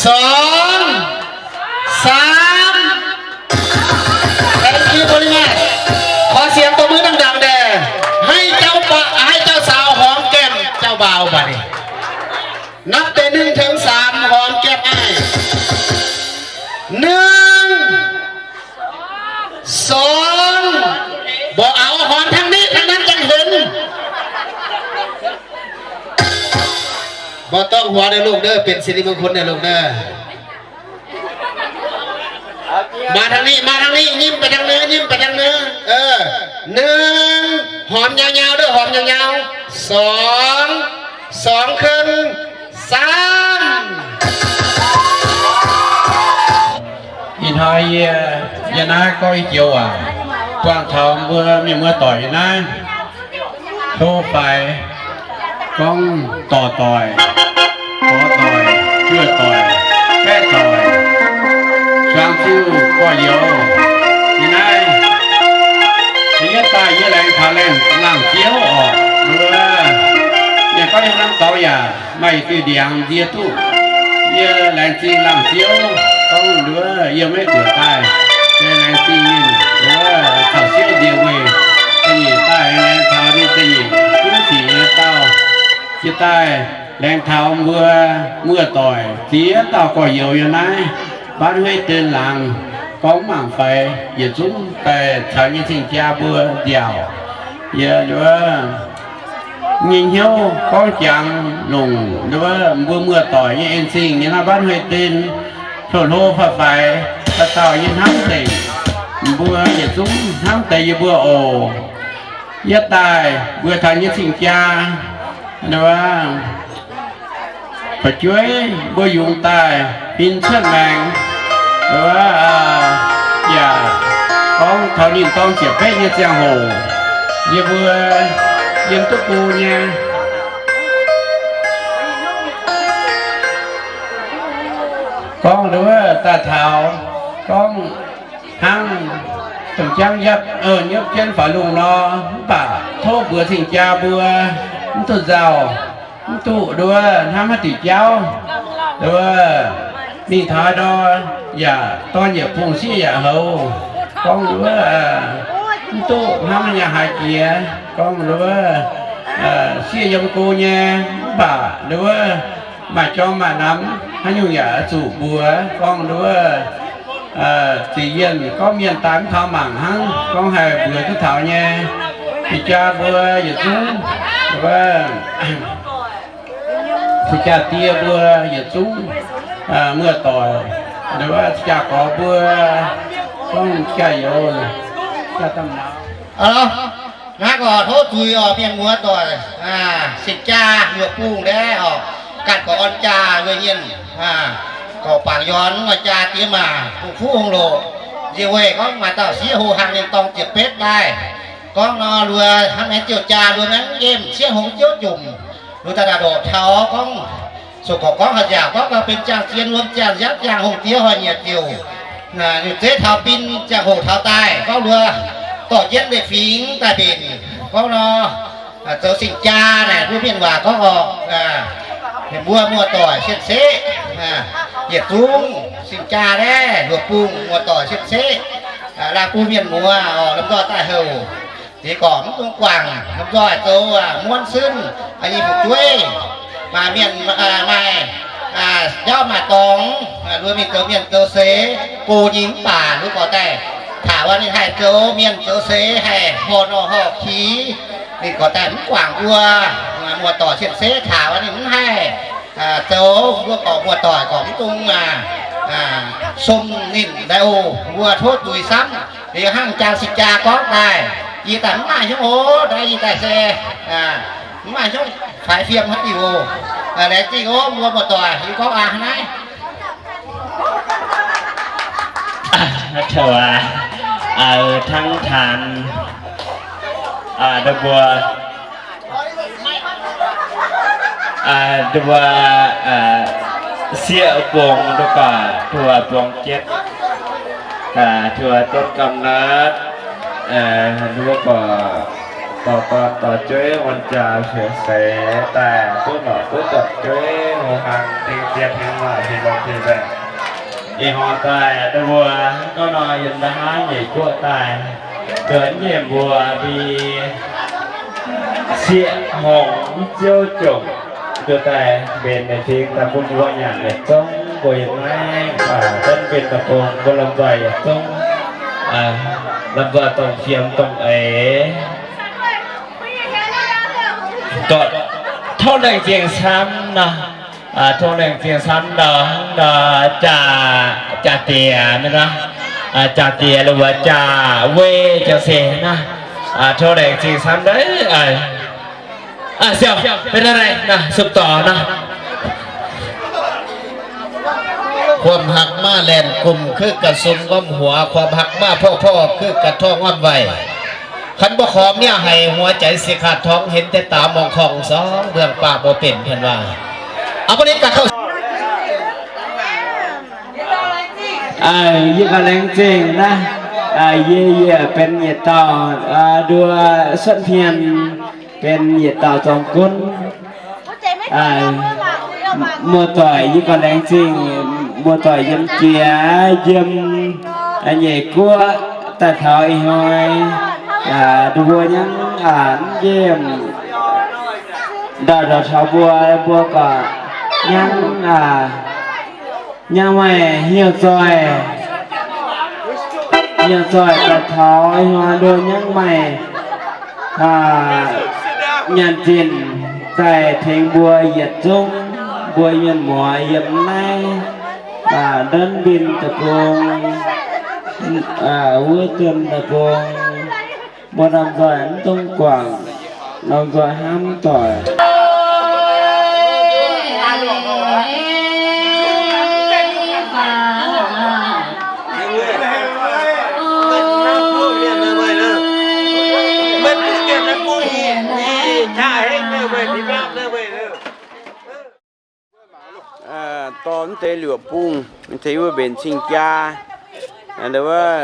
สอง สาม Thank you very much. ขอเสียงตบมือดังๆ แด่ ให้เจ้าบ่าว ให้เจ้าสาวหอมแก้มเจ้าบ่าวบัดนี้ นับแต่หนึ่งถึงสาม หอมแก้มอ้าย หนึ่ง สอง บ่เอา หอมทางนี้ ทางนั้นจั่งเห็น บ่ต้องหัวเด้อลูกเด้อ เป็นสิริมงคลเด้อลูกเด้อ มาทางนี้ มาทางนี้ ยิ้มไปทางเนื้อ ยิ้มไปทางเนื้อ เออ หนึ่ง หอมยาวๆ เด้อ หอมยาวๆ สอง สองครึ่ง สาม Ih hnoi yie, yie naaiv gorngv ih joux waac, buangh taux mbuo mienh muoz doic yie naaiv, hlo faix, gorngv dorc doic, gorx doic, juoz doic, baeqv doic, zuangx ziuh gorx-youz, yie naaiv, yie daaih yie laengz taux laangh ziouv orqc, nduov, mienh gorngv yie hnamv dorngx yaac maaih diuh ndiangx nzie duqv. Yie laengz zingh laangh ziouv gorngv nduov yie maiv zuqc daaih. Yie laengz zingh ninh nduov caux siouv nziex weih, da'nyeic daaih laengz taux ninh da'nyeic gunv sic nyei dauh. Jiex daaih laengz taux mbuo muoz-doic ziex dauh gorx-youz yiem naaiv Mbatv Hueiv Dien laangz, gorngv mangc faix yietc zungv daaih caux nyei cing-jaa mbuo nziaauc. Yie nduov nyei hnyouv gorngv jangx longc nduov mbuo muoz-doic nyei en-zingh nyei naaiv Mbatv Hueiv Dien, hlo-hlo faix-faix, dauh dauh nyei hnamv deix, mbuo yietc zungv hnamv deix yie mbuo oc. Yie daaih mbuo taux nyei cing-jaa, nduov, fu'jueiv mbuo yungz daaih bin cuotv maengx, nduov, yaac gorngv taux ninh dorng ziepc betv nyei ziangh hoc, yie mbuo yiem duqv bung nyei. Gorngv nduov daaih taux, gorngv hnangv domh jangv yapv, ov, nyiepv jienv faaux lungh nor, mv baac tov mbuox cing-jaa mbuo mv duqv nzauh, mv duqv nduov hnamv haaix diuc jauv, nduov mingh taux haaix ndau yaac dorn yietc bung sieqv yaac houx. Gorngv nduov mv duqv hnamv haaix nyungc haaix jiex, gorngv nduov sieqv yiem go nyei, mv baac nduov maaih jorm maaih namx haaix nyungc yaac zuqc mbuox. Gorngv nduov ziqc yienh gorngv mienh daaih mv taux mangc hnangv, gorngv haih mbuox duqv taux nyei. Cing-jaa mbuo yietc zungv, nduov, cing-jaa die mbuo yietc zungv, muoz-doic, nduov cing-jaa gorx mbuo, gorngv cing-jaa youz, cing-jaa damh nauz. Naaiv gorngv tov zuiz oc, mienh muoz-doic, cing-jaa luoqc bung ndaev oc, ganh gorx orn jaa luoqc nyienh, gorx bangc yorn, maaih jaa diex maac, bung fuqv hungh loqc. Nziex weih gorngv maaih dauh sieqv houx hangx ninh dorng ziepc betv daaih. Gorngv nor luoqc hnamv maengx ziouc jaa, luoqc maengx yiem ciev hngongx ziouv jomc. Luoqc daaih ndorqc taux gorngv, soux gorqv gorngv haaix nziaauc gorngv gauh benx jaang zien wuom jaang nziaamv jaang hungh diex hoic nyiec ziouc, ninh zeiv taux bin ziangh hoc taux daaih gorngv luoqc dorh jienv leiz-fingx daaih mbenc. Gorngv nor zoux cing-jaa naaic mbuo mienh waac gorngv oc, mbuo muoz-doic cien-ceqv, yietc zungv cing-jaa naaiv luoqc bung muoz-doic cien-ceqv, laangh bung mienh muoz oc, lomh nzoih daaih houc. Deix gorqv mv dungx guangc, lomh nzoih zoux muonv sunv nyei fu'jueiv. Maaih mienh maaih jauv maaih dorngx, luoqc mingh zoux mienh zoux seix, gox nyei mv baac luoqc gorqv daaih taux wuov ninh haih zoux mienh zoux seix, haih horh norh horh qiex. Ninh gorqv daaih mv guangc mbuo muoz-doic cien-ceqv, taux wuov ninh mv haih zoux, mbuo gorqv muoz-doic gorqv mv dungx sung ninh daaih oc. Mbuo tov zuiz samv. Liuz hnangv jang cing-jaa gorngv daaih, yie daaih mv maaih hnyouv oc, daaih yie daaih se mv maaih hnyouv faix fiem haaix diuc oc. Laengz zingh oc, mbuo muoz-doic, yie gorngv aqv naaiv. Hnangv taanx, mbuo mbuo sieqv bung, mbuo gorqv tuo bung jietv, tuo dotv gam naatv, mbuo gorqv Dorh dorn dorh jueiv wuonh jaax fiev seix daaih, duqv norqc duqv dorc jueiv hungh hlang, tengx ziex tengx waac fih longx fih mbaengx. Ih hnoi daaih mbuo gorngv nor yiem nda'haav nyeic guoqv daaih, nzuonx nyei mbuo bi sieqv hngongx ziouv jomc, nduov daaih mbenc naaic fingx daaih bun mbuo nyanc yietc zungv, mbuo yiem naaiv donv mbenc daaih bung mbuo lomh nzoih yietc zungv, lomh nzoih dongh fiemx dongh eix. Tov laengz zingh camv nor, tov laengz zingh camv ndau, ndau jaa, jaa diex nor, jaa diex lo wuov jaa wei jaa se nor, tov laengz zingh camv ndau. Siou, benx naaiv, naaiv sukv dorc nor. Kuom haaix maaih laengh gomh kuv ganh sum ngorm huaax, kuom haaix maaih porv porv kuv ganh torv ngorm waaic. Kan mbuo korv mi'aqv haic, huaax jaaix siec haah torngx henv deix daax muangx korngh sorng mbuangh baac mbuo benx henv waac. Aa, mbuo ninh ganh kouv. Yie ganh laengz zingh naaiv, yie, yie benx yietc dauh nduov cuotv hmien, benx yietc dauh zorng gunv. Muoz-doic, yie ganh laengz zingh muoz-doic yiem jiex yiem nyeic guoqv daaih taux ih hnoi, nduov mbuo nyangv a'hneiv njiemv ndau-ndau taux mbuo, mbuo gorqv nyangv, nyangv maaih hnyouv zoih, hnyouv zoih daaih taux ih hnoi mbuo nyangv maaih nyaanh zinh daaih tengx mbuo yietc zungv, mbuo mienh muoz yiem naaiv Ndonv Mbin deic-bung, wuov Zunh deic-bung, mbuo lomh nzoih mv dungx guangc, lomh nzoih hnamv doic. Dorh mv deix liuc bung, mv deix wuov mbenc cing-jaa, wuov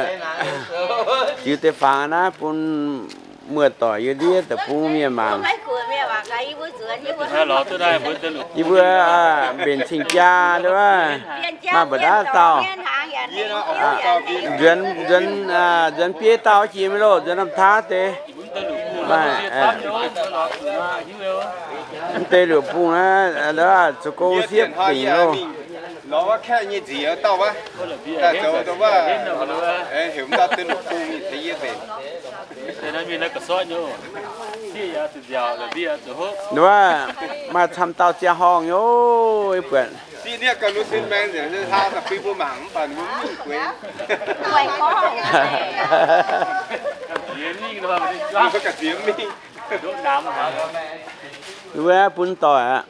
ziux deix fangx naaiv bun muoz-doic yiem ndiev deic-bung mienh mangc. Yie mbuo mbenc cing-jaa, maaih mbu'ndaav dauh, nzuonx, nzuonx bieiv dauh jiex mingh loh, nzuonx Norm Taav deix. Mv deix liuc bung naaiv, zoux gong sieqv dingc loh. Wuov, maaih camv dauh ziangh horngh nyei, buatc. Wuov bun doic aqv.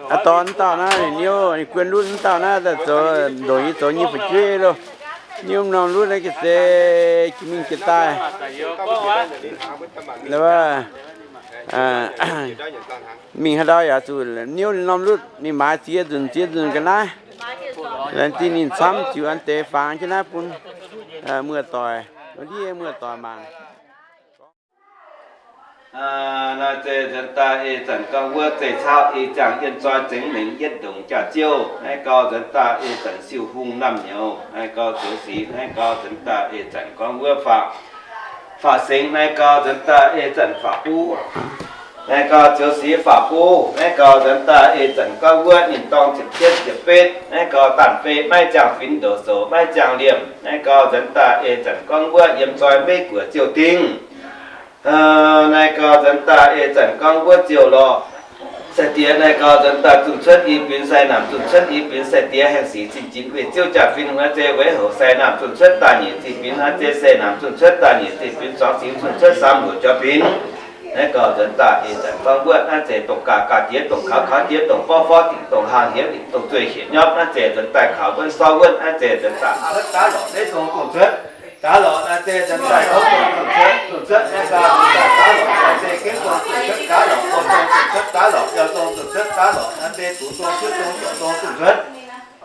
Aa, dorn mv dauh naaiv, ninh niouv, ninh guon lutv mv dauh naaiv, zoux ndongc yie zoux nyei fu'jueiv loh. Niouv norm lutv naaiv ga'se jiex mingh jiex daaih. Mingh haaix ndau yaac zuqc niouv ninh norm lutv, ninh maaiz ziex nzunc ziex nzunc ga'naaiv. Laengz zingh ninh camv ziux an deix fangx jienv naaiv bun muoz-doic, ndiev muoz-doic mangc. Naaiv zeiz nzuonx daaih ei zanc gorngv wuov zeiz cauv ei ziangh yienh zoi zengx mengx yietv ndongc jaax-ziouv. Naaiv gau nzuonx daaih ei zanc siou hung naamh nyouz. Naaiv gau zoux sic. Naaiv gau nzuonx daaih ei zanc gorngv wuov faah, faah sengx. Naaiv gau nzuonx daaih ei zanc faah buv. Naaiv gau zoux sic faah buv. Naaiv gau nzuonx daaih ei zanc gorngv wuov ninh dorng ziepc cietv ziepc betv. Naaiv gau daanh fei maiv ziangh finx ndoqc soux maiv ziangh liemh. Naaiv gau nzuonx daaih ei zanc gorngv wuov yiem zoi meiv guoqc ziouh dingh. Naaiv gau nzuonx daaih ei zanc gorngv wuov ziouh lorh. Sai-diex naaiv gau nzuonx daaih zunh cuotv i binx sai-naamh zunh cuotv i binx sai-diex haengh sic zinh jinx weih ziouv jaa-fin hnoi zei weic houc sai-naamh zunh cuotv daaih nyeic zinh binx hnoi zei sai-naamh zunh cuotv daaih nyeic zinh binx zuangx sic zunh cuotv saamv luoqc jaa-fin. Naaiv gau nzuonx daaih ei zanc gorngv wuov naaiv zeiz dongh gaax gaax diex, dongh kaux kaux diex, dongh forv forv dingc, dongh haang hietv dingc, dongh zueih hietv nyopv. Naaiv zeiz nzuonx daaih kaux wuonv sorv wuonv. Naaiv zeiz nzuonx daaih aav cuotv gaav lorqc, neiv zong zunh cuotv gaav lorqc. Naaiv zeiz nzuonx daaih gouv zong zunh cuotv, zunh cuotv naaiv gau, gaav lorqc, gaax zeiz gengh zong zunh cuotv gaav lorqc, gouv zong zunh cuotv gaav lorqc, biauv zong zunh cuotv gaav lorqc. Naaiv zeiz duqv zong cuotv zong ziouc zong zunh cuotv.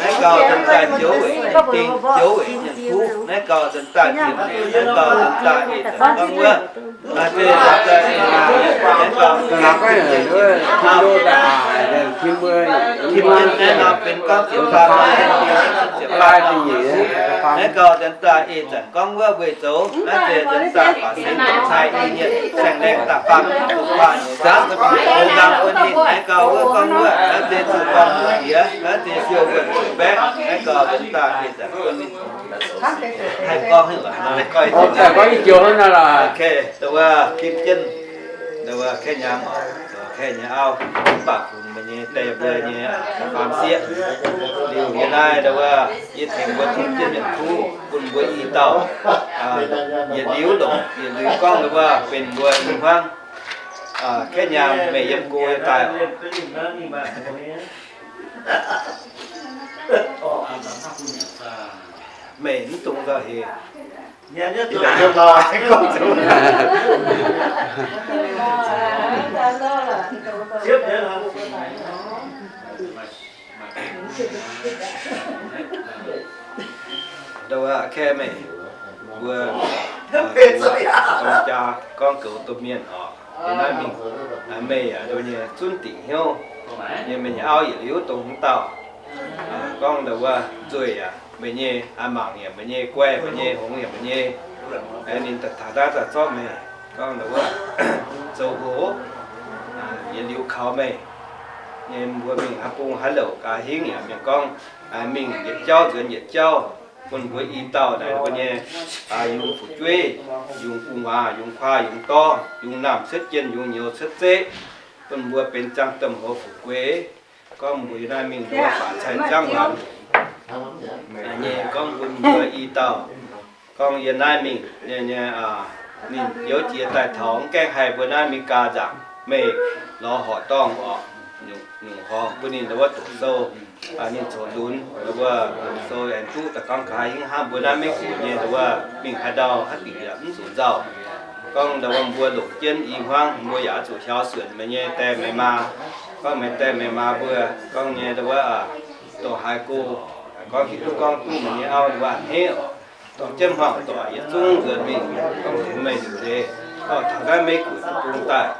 Naaiv gauh nzuonx daaih joux weic dingh, joux weic nyanc kuv. Naaiv gauh nzuonx daaih ziepc, naaiv gauh nzuonx daaih ih zanc gorngv wuov, naaiv gauh tim jienv naaiv nor benx gorngv ziepc faam, ziepc faam. Naaiv gauh nzuonx daaih ih zanc gorngv wuov weih zoux, naaiv deix nzuonx daaih baac seix cai i nyienh saeng-laengh daaih faam, faam nyei zangv, hungh nqaang bun ninh. Naaiv gauh wuov gorngv wuov, naaiv deix zuqc gorngv jiex, naaiv deix siou wuonh zuqc baeqv. Naaiv gauh nzuonx daaih ih zanc bun ninh haih gorngv heuc, haih gorngv i joux naaiv lorqc. Dongh wuov tim jienv, dongh wuov kaeqv nyaam oc, kaeqv nyei auv, mv baac funx meih nyei die mbuo nyei faam sieqv. Liuz yie naaiv dongh wuov yie tengx mbuo tim jienv mienh kuv bun mbuo i dauh yietc liuz longc, yietc liuz gorngv dongh wuov benx mbuo i hmuangv. Kaeqv nyaam meih yiem go daaih oc. Meih mv dungx nzauh heix. Dongh wuov kaeqv meih mbuo dorng jaa gorngv goux domh mienh oc. Yie naaiv mingh, meih yaac nduov nyei zunv dingc hnyouv nyei. Meih nyei auv yietc liuz dongh haaix dauh gorngv dongh wuov nzueic yaac meih nyei, mangc yaac meih nyei, guai meih nyei, hngongx yaac meih nyei. Ninh daaih taux naaiv daaih zorqv meih gorngv dongh wuov zoux hoc, yietc liuz kaux meih nyei. Mbuo mingh haaix bung haaix louc gaax hingv yaac mienh gorngv mingh yietc jauv nzuonx yietc jauv. Bun mbuo i dauh naaic mbuo nyei yungz fu'jueiv, yungz gu'nguaaz, yungz kuaai, yungz dorv, yungz naamh cuotv jien, yungz nyouz cuotv zeqv, bun mbuo benx ziangh domh hoz fu'jueiv. Gorngv mbuo yie naaiv mingh mbuo faaux cai ziangv waanc nyei, gorngv bun mbuo i dauh, gorngv yie naaiv mingh nyei, nyei, ninh youz jiex daaih taux mv gaengh haih mbuo naaiv Meigaa nzaangc, meih lorz horqc dorngh oc. Nyungc horngz bun ninh wuov doqc sou, ninh coqv lunx wuov doqc sou aengx duqv daaih gorngv gaax hingv hnangv mbuo naaiv Meiv Guoqv nyei wuov mingh haaix ndau haaix diuc yaac mv zuqc nzauh. Gorngv wuov mbuo longc jienv i hmuangv mbuo yaac zuqc hiaaux suonc meih nyei die meih maa. Gorngv meih die meih maa mbuo gorngv nyei wuov, dongh haaix go, gorngv hiuv duqv gorngv duqv meih nyei auv wuov a'hneiv oc. Dorh jienv hmuangx doic yietc zungv nzuonx mingh, gorngv tengx meih liuc leiz, gorngv taux naaiv Meiv Guoqv deic-bung daaih.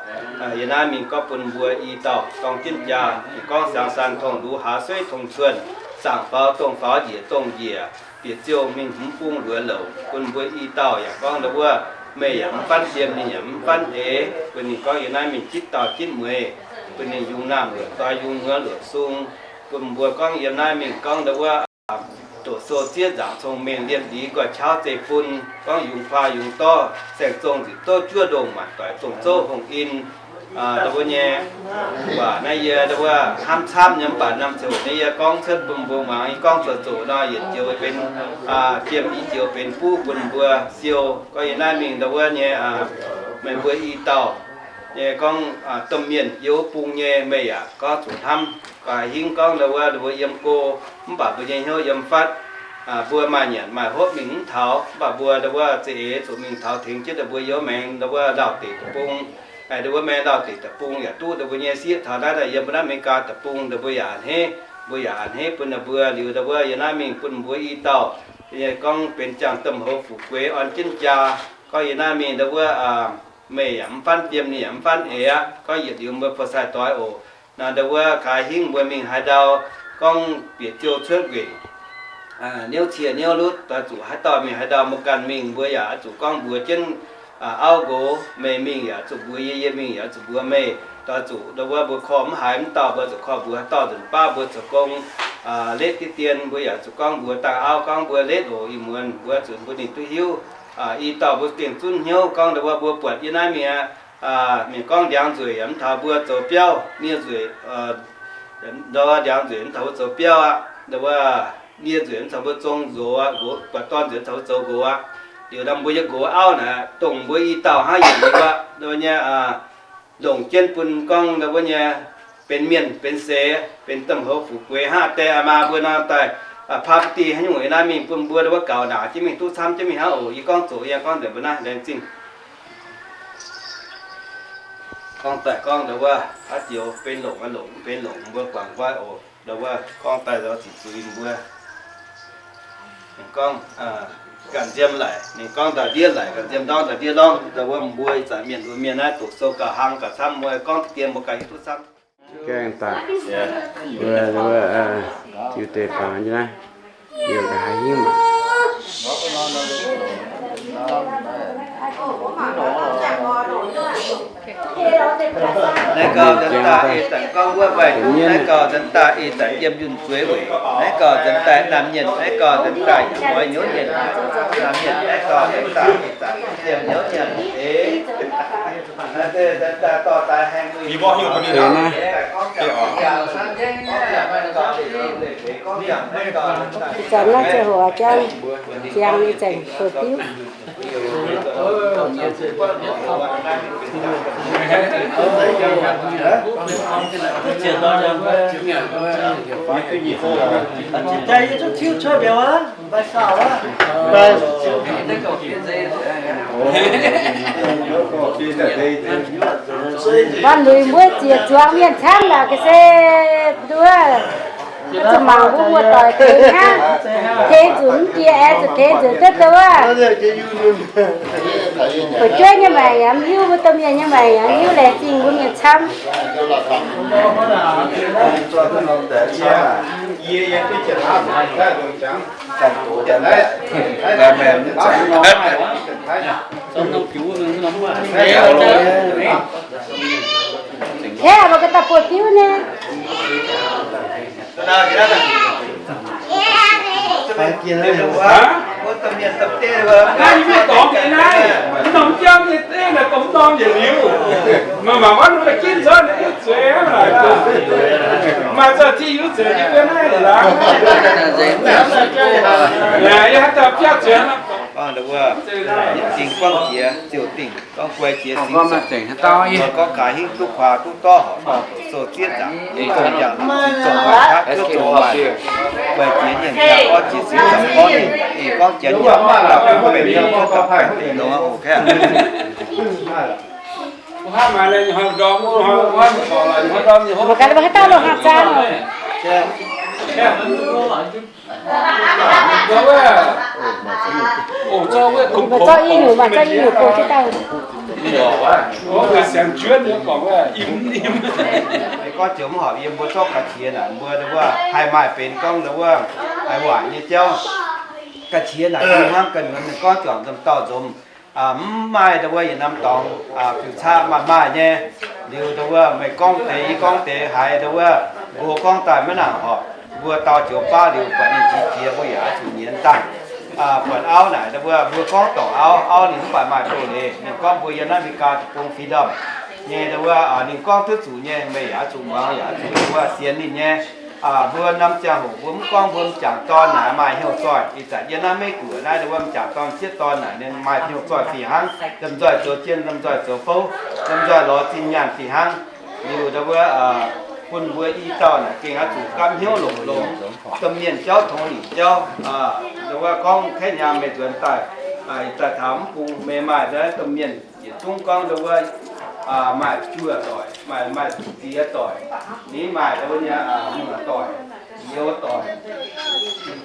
Yie naaiv mingh gorngv bun mbuo i dauh dorng jienv jaa, gorngv siang-saan tongx luv, haaix suiv tongx cuonh, zaangc faaux dongh faaux, njiec dongh njiec, bieqc ziouh mingh hmz bung luoqc louc, bun mbuo i dauh yaac gorngv ndau wuov, meih yaac mv fanv fiem, ninh yaac mv fanv eix, bun ninh gorngv yiem naaiv mingh jitv dauh jitv mueiz, bun ninh yungz naamh luoqc doix, yungz muoz luoqc sung, bun mbuo gorngv yiem naaiv mingh gorngv ndau wuov, doqc sou zieqv nzaangc cong-mengh, liemh ndiev gu'jauv zeiv-fun, gorngv yungz kuaa yungz dorv, saeng-zong nziepc douv juov ndongh, maanc doic dongh zouv hungh in. Ndau wuov nyei waac naaiv yie ndau wuov hnamv camv nyei, mv baac norm ziangh hoc naaiv yie gorngv cuotv bun mbuo muangx. Yie gorngv zoux zoqc nor, yietc joux benx jiem, i joux benx buv bun mbuo siou. Gorngv yiem naaiv mingh ndau wuov nyei, meih mbuo i dauh nyei gorngv domh mienh yiem wuov bung nyei, meih yaac gorngv zuqc hnamv. Hingv gorngv ndau wuov, ndau wuov yiem go, mv baac mbuo nyei hnyouv yiem fatv. Mbuo maaih nyanc maaih hopv mingh mv taux, mv baac mbuo ndau wuov za'eix zuqc mingh taux tengx jienv ndau mbuo yiem wuov maengx ndau wuov Lauv deic deic-bung. Ndau wuov maengx Lauv deic deic-bung yaac duqv ndau mbuo nyei sieqv taux naaiv daaih yiem mbuo naaiv America deic-bung, ndau mbuo yaac a'hneiv, mbuo yaac a'hneiv bun ninh mbuo liuz ndau wuov yiem naaiv mingh bun mbuo i dauh gorngv benx ziangh domh houx fu'jueiv orn jienv jaa. Gorngv yiem naaiv mingh ndau wuov, meih yaac mv fanv fiem, ninh yaac mv fanv eix aqv. Gorngv yietc liuz mbuo buoz-sai doix oc. Nor ndau wuov kaaix hingv mbuo mingh haaix ndau, gorngv bieqc ziouh cuotv nquenc, niouv cie niouv lutv, doix zuqc haaix dauh mingh haaix ndau, mbuo ganh mingh mbuo yaac oix zuqc gorngv mbuox jienv auv nqox, meih mingh yaac zuqc mbuox yie, yie mingh yaac zuqc mbuox meih. Doix zuqc ndau wuov mbuo korv mv haiz mv dauh, mbuo zuqc korv mbuox haaix dauh nzunc baav mbuo zoux gong letv diqv dien, mbuo yaac zuqc gorngv mbuox dangh auv gorngv mbuo letv oc. Ih muonz mbuo zuqc bun ninh duqv hiuv. I dauh mbuo gengh zunv hnyouv gorngv ndau wuov mbuo buatc yie naaiv mienh, mienh gorngv ndiangx nzueic yaac mv taux mbuo zoux biauv, nie nzueic, ndau ndiangx nzueic mv taux mbuo zoux biauv aqv. Ndau wuov nie nzueic mv taux mbuo zong nzox aqv, nqox buatc dorn nzueic mv taux mbuo zoux nqox aqv. Liuz nor mbuo nyei nqox auv naaic dongh mbuo i dauh hnangv yietc liuz aqv. Ndau wuov nyei longc jienv bun gorngv ndau wuov nyei benx mienh benx seix benx domh houx fu'jueiv hnangv die maa mbuo nor daaih, property haaix nyungc yiem naaiv mingh bun mbuo ndau wuov gaux naanc jienv mingh duqv camv jienv mingh hnangv oc. Yie gorngv zoqc, yie gorngv nzengc mbuo naaiv laengz zingh. Gorngv daaih gorngv ndau wuov haaix joux benx longc, longc mv benx longc, mbuo guangc nqoi oc. Ndau wuov gorngv daaih nzauh ziqc zuiz mbuo. Ninh gorngv ganh nziem laic, ninh gorngv ndau-ndiev laic, ganh nziem ndorngv ndau-ndiev ndorngv. Ndau wuov mbuo ih zanc mienh mbuo mienh naaiv doqc sou gauh hlang gauh camv, mbuo gorngv deix dien mbuo ganh hiuv duqv camv. Gaengh daaih, mbuo, mbuo, ziux deix baac nyei naaiv, yie ga'haaix hingv mangc. Naaiv gauh nzuonx daaih ih zanc gorngv wuov mbaih duqv, naaiv gauh nzuonx daaih ih zanc yiem yunh zueiz weic, naaiv gauh nzuonx daaih naamh mienh, naaiv gauh nzuonx daaih yaac oix nyouz mienh, naamh mienh naaiv gauh nzuonx daaih ih zanc yiem nyouz mienh eix. Nzuonx daaih dorh daaih haengh muic. Ih zanc naaiv ziangh hoc jang, ziangh ih zanc hoc diuv. Jaa yie zungv tiuv cuotv mbiauz aqv, mv baac saauh aqv. Mbuo luic mbuo ziec zuangx mienh camv laaix ga'sie nduov. Zuqc mangc mbuo muoz-doic tengx hnangv. Tengx zuqc mv jiex aengx zuqc tengx nzuonx duqv deix wuov. Fu'jueiv nyei maengc yaac mv hiuv, mbuo domh mienh nyei maengc yaac mv hiuv, laengz zingh mbuo mienh camv. Kaeqv, mbuo ga'daaih buoz-diuv nyei. Naaiv yie mv dorngx nyei naaiv, mv norm jauv nyei deix naaiv, dongh mv norm yietc liuz. Maaih mangc wuov ninh ginv nzunc ninh zueiz aqv. Maaih zaux-zinh yungz zueiz nyei mbuo naaiv lorqc. Yaac yie haaix dauh biauv zueiz. Yietc zingh buangv jiex ziouc dingh. Gorngv guai jiex singx zoux, gorngv gaax hingv duqv kuaax duqv dorv horpc nor, doqc sou zieqv nzaangc, mv zongh yaac mv zongh maaih qaqv, duqv zongh maaih. Guai jiex nyienh jaa, orv jiex singx zoux, orv nyienh, ih gorngv janx yaac mv dauh mv benx nyungc, cuotv dauh baengh deic longx aqv, oc kaeqv. Mbuo ganh mbuo haaix dauh longc haaix zaang oc. Maaih zorqv i nyungc, maaih zorqv i nyungc gox jienv daaih. gorngv ziouc mv horpc yiem mbuo zorqv ga'qiex naaic mbuo ndau wuov haih maaih benx gorngv ndau wuov haiz waaic nyei jauv. Ga'qiex naaic ninh hnamv ga'nyiec ninh gorngv juangc nzomc dauh nzomc, mv maaih ndau wuov yietc norm dorngx fiuv-caqv maaih maaih nyei. Liuz ndau wuov meih gorngv deix yie gorngv deix haiz ndau wuov mbuo gorngv daaih maiv nangc horpc, mbuo dau joux baav liuz buatc ninh qiex jiez mbuo yaac oix zuqc nyienz dangh. Buatc auv naaic ndau wuov mbuo gorngv dorngc auv, auv ninh mv baac maaih doz-leiz, ninh gorngv mbuo yiem naaiv America deic-bung freedom nyei ndau wuov ninh gorngv duqv zuqc nyei, meih yaac oix zuqc muangx, yaac oix zuqc ndau wuov sienx ninh nyei. Mbuo norm ziangh hoc mbuo mv gorngv mbuo m'jangc dorn naaic maaih hnyouv zoih, ih zanc yiem naaiv Meiv Guoqv naaiv ndau wuov m'jangc dorn sieqv dorn naaic ninh maaih hnyouv zoih fih hnangv, lomh nzoih zoux jien, lomh nzoih zoux fouv, lomh nzoih lorz zinh nyaanh fih hnangv. Liuz ndau wuov bun mbuo i dauh naaic gengh oix zuqc gapv hnyouv longx longx, domh mienh jauv tongx nimc jauv. Ndau wuov gorngv kaeqv nyaam meih nzuonx daaih, daaih taux mv bung meih maaih domh mienh yietc zungv gorngv ndau wuov maaih juoh doic, maaih, maaih ziex doic, ninh maaih ndau wuov nyei muoz-doic, youz-doic.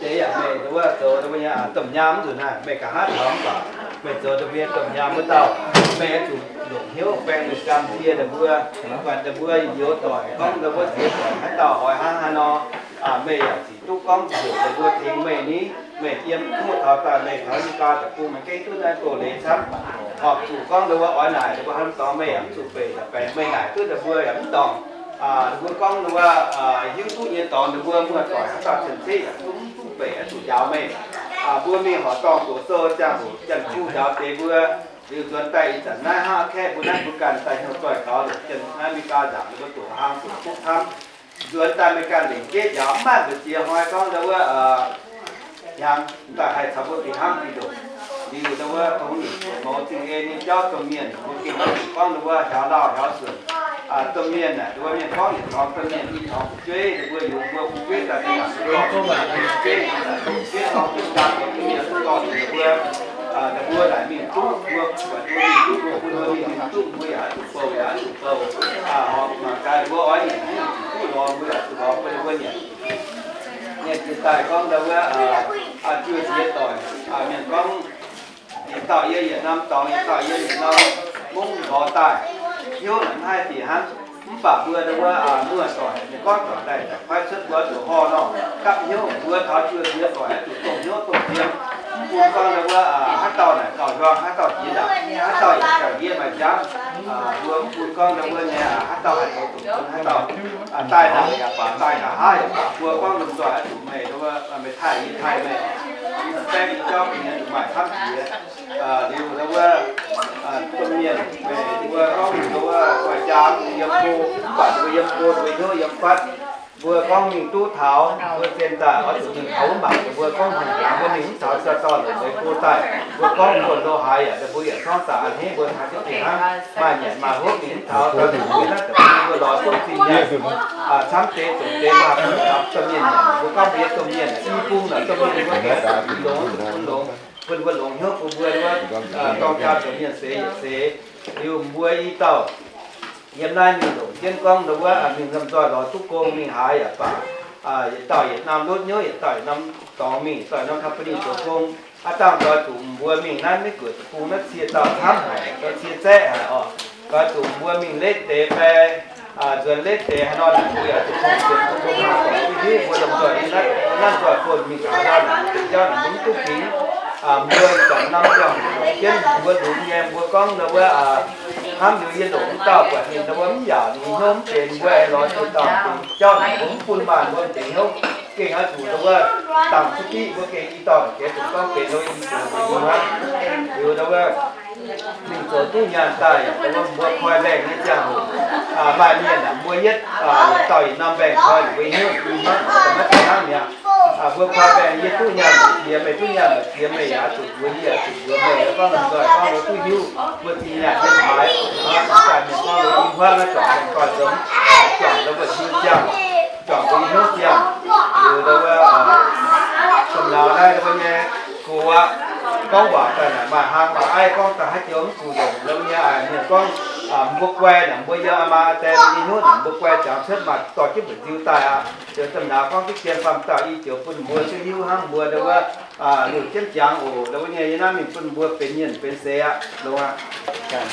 Deix yaac meih ndau wuov zoux ndau wuov nyei domh nyaam mv nzunc naaic meih nqa'haav taux mv baac meih zoux ndau wuov domh nyaam wuov dauh, meih oix zuqc longc hnyouv baeng ninh gamh nziex ndau wuov, buatc ndau wuov youz-doic gorngv ndau wuov ziex doic haaix dauh oix hnangv haaix nor, meih yaac zic duqv gorngv nzunc ndau wuov tengx meih ni. Meih yiem duqv taux daaih meih taux America deic-bung meih gengh duqv naaiv doz-leiz camv. Horpc zuqc gorngv ndau wuov oix naaic ndau wuov haaix norm dorngx meih yaac mv zuqc beic, yaac baengc meih naaic duqv ndau wuov yaac mv dorngc. Ndau wuov gorngv ndau wuov hiuv duqv nyei dorngx ndau wuov muoz-doic haaix dauh cien-ceqv yaac duqv mv duqv beic oix zuqc njaaux meih. Mbuo mingh horqc dorngh doqc sou ziangh hoc janx-kuv njaaux deix mbuo, liuz nzuonx daaih ih zanc naaiv hnangv kaeqv mbuo naaiv mbuo ganh daaih hnyouv zoih gaux longc jienv naaiv America nzaangc ninh mbuo doqc hlang doqc kuv camv. Nzuonx daaih meih ganh lengc jeiv njaaux mv maaih mbu'ziex hnoi gorngv ndau wuov hnyangx daaih haih caux mbuo fih hnangv fih ndoqc. Liuz ndau wuov tongx nimc mouz zingh ei nyei jauv domh mienh mbuo gengh oix zuqc gorngv ndau wuov hiaaux lauh hiaaux suonc. Domh mienh naaic ndau wuov mienh gorngv yietc torngx domh mienh i torngx fu'jueiv, ninh mbuo yungz mbuo fu'jueiv daaih mingh mangc mbuo dorh fu'jueiv, fu'jueiv torngx duqv ganh mbuo domh mienh dorh ndau wuov, ndau mbuo naaic mingh duqv mbuo buatc mbuo mingh duqv mbuo bun mbuo mingh duqv mbuo yaac oix zuqc bouh yaac oix zuqc bouh. Horpc mangc gaax mbuo oix nyanc mv zuqc duqv lorz mbuo yaac zuqc lorz mbuo ndau wuov nyanc. Ninh ziouc daaih gorngv ndau wuov juoh ziex doic, mienh gorngv yietc dauh yiem yietc norm dorngx, yietc dauh yiem yietc norm mungv lorz daaih, hnyouv naaic mv haih bieqc hnangv. Mv baac mbuo ndau wuov muoz-doic ninh gorngv doic daaih daaih kuaaiv cuotv mbuo zuqc horh nor, gapv hnyouv mbuo taux juoh ziex doic zuqc dongh hnyouv dongh fiem. Mv bun gorngv ndau wuov haaix dauh naaic gauh hiuang, haaix dauh jiex ndaangc, haaix dauh yaac jangx ndiev maaih jangv. Mbuo mv bun gorngv ndau wuov nyei haaix dauh haih zoux zuqc bun haaix dauh. Daaih naaic yaac baac, daaih nqa'haav yaac baac, mbuo gorngv lomh nzoih oix zuqc meih ndau wuov meih taaih yie taaih meih, baeqv jauv bun yie zuqc maaih camv jiex. Liuz ndau wuov domh mienh meih mbuo gorngv ndau wuov guaih jaa yiem go, mv baac mbuo yiem go mbuo hnyouv yiem fatv. Mbuo gorngv mingh duqv taux mbuo zien daaih oix zuqc mingh taux wuov mangc, mbuo gorngv hungh jangx mbuo mingh mv taux, dauh dauh longc mbuo go daaih. Mbuo gorngv mbuo lo haaix yaac mbuo yietc zorngv daaih a'hneiv mbuo taux jienv fih hnangv, maaih nyanc maaih hopv mingh mv taux, dauh zuqc mbuo naaiv deic-bung mbuo lorz duqv zinh nyanc. Camv deix zongc deix mbuo haih taux domh mienh nyanc, mbuo gorngv mbuo yiem domh mienh i bung naaic, domh mienh mbuo gengh zuqc longx, zuqc bun longx, bun mbuo longx hnyouv bun mbuo wuov dorng jaa domh mienh seix yietc seix. Liuz mbuo i dauh yiem naaiv mingh longc jienv gorngv ndau wuov mingh lomh nzoih lorz duqv gong mingh haaix yaac baac, yietc dauh yietc norm lotv hnyouv, yietc dauh yietc norm dorngx mingh, yietc dauh yietc norm company zoux gong. Aav dangh doix zuqc mbuo mingh naaiv Meiv Guoqv deic-bung naaiv cie dauh camv haic, doix cie zaeqv haic oc. Doix zuqc mbuo mingh letv deix fai nzuonx letv deix haaix nor naaic, mbuo yaac zuqc tong sienx, tong tong haaix doic duqv hiuv mbuo lomh nzoih yiem naaiv, nanv nzoih bun mingh gaax haaix nor naaic, mbuo jauv naaic mbuo mv duqv fingx. Mbuo zanc norm ziangh hoc jienv mbuo lungz nyei, mbuo gorngv ndau wuov hnamv liuz yie longc wuov dauh buatc ninh ndau wuov mv yaac ninh hnyouv mv benx, mbuo aengx lorz jienv dauh jauv naaic mbuo mv bun maanh mbuo deix hnyouv. Gengh oix zuqc ndau wuov dangh cuotv diqv mbuo gengh i dauh naaic jiex zuqc gorngv benx ndau wuov i zuqc mbuo hnangv. Liuz ndau wuov mingh zoux duqv nyaanh daaih, ndau wuov mbuo koi mbaengh nyei ziangh hoc, maaih mienh naaic mbuo yietv yietc dauh yietc norm mbaengh koi, ninh mbuo hnyouv ninh mbuo hnangv, maiv zeiz hnangv mi'aqv. Mbuo koi mbaengh yie duqv nyaanh mbu'ziex, meih duqv nyaanh mbu'ziex, meih yaac zuqc mbuox yie, zuqc mbuox meih, gorngv lomh nzoih gorngv mbuo duqv hiuv mbuo zingh nyaanh nyei haaix. Mv baac mienh gorngv mbuo i hmuangv naaiv zuangx mienh gorngv nzomz, zuangx ndau wuov hiuv ziangh, zuangx mbuo i hnyouv ziangh. Liuz ndau wuov domh nauz naaiv ndau wuov nyei gox aqv, gorngv waac daaih naaic maaih hlang maaih aiv, gorngv daaih haaix joux mv zuqc longc ndau wuov nyei aqv. Mienh gorngv mbuo guai naaic, mbuo yiem aa maa aa die mbuo nyei hnyouv naaic, mbuo guai ziangx cuotv maaih dorh jienv mba'nziu daaih aqv. Ziouc domh nauz gorngv diqv dien faam dauh i ziouc bun mbuo duqv hiuv hnangv mbuo ndau wuov liouh jienv jangx oc. Ndau wuov nyei yie naaiv mingh bun mbuo benx mienh benx seix aqv. Longx aqv.